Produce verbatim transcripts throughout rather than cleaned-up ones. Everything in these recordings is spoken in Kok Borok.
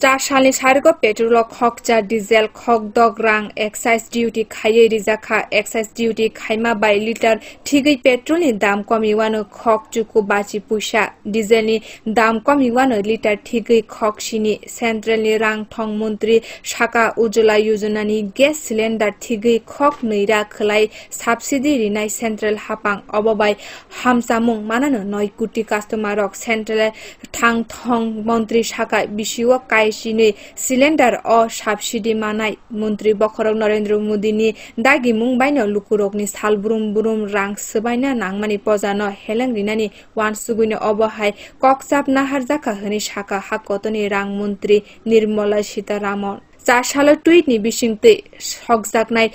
Char salni sarigo petrol o khokcha diesel khokdok rang excise duty khaiwi rijakha. Excise duty khaima bai litre thigwi petrol ni dam komi wano khok chuku bachi puisa, diesel ni dam komi wano litre thigwi khok sini. Central ni rang thong montri saka Ujjwala Yojana ni gas cylinder thigwi khok nwi ra khwlai subsidy rinai central hapang, obo bai hamchamung manano noi koti customer rok. Central thang thong montri saka bisio kaisinwi cylinder o subsidy manai. Montri bokhorok Narendra Modi ni dagimung baino lukurokni sal brum brum rang swbaina nangmani pojano heleng rinani wansugwino obo hai kokchap naharjakha hwnwi saka ha kotorni rang montri Nirmala Sitharaman. Char salo tweet ni bisingtwi sokjaknai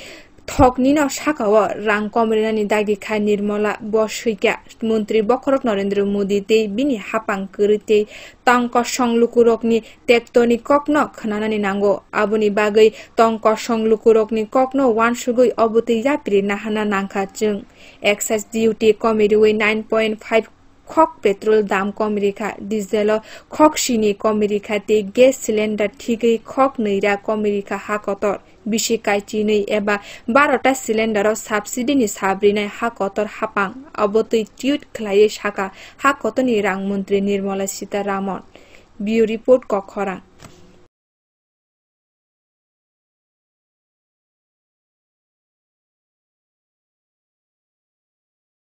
thoknino sakao rang kom rinani dagi kha Nirmala. Bo swikha montri bokhorok Narendra Modi tei bini hapang kwrwi tei tong kosong lukurokni tektorni kokno khwnanani nango. Aboni bagwi tong kosong lukurokni kokno wansugwi obotwi yapri nahana nangkha chwng. Excise duty komi rwui nine point five khok petrol dam komi rikha, diesel o khok sini komi rikha tei gas cylinder thigwi khok nwi ra komi rikha ha kotor. Bisi kaichinwi eba barota cylinder o subsidy ni sabrinai ha kotor hapang. Obotwi tweet khwlaiwi saka ha kotorni rang montri Nirmala Sitharaman. Bureau report, Kokhorang.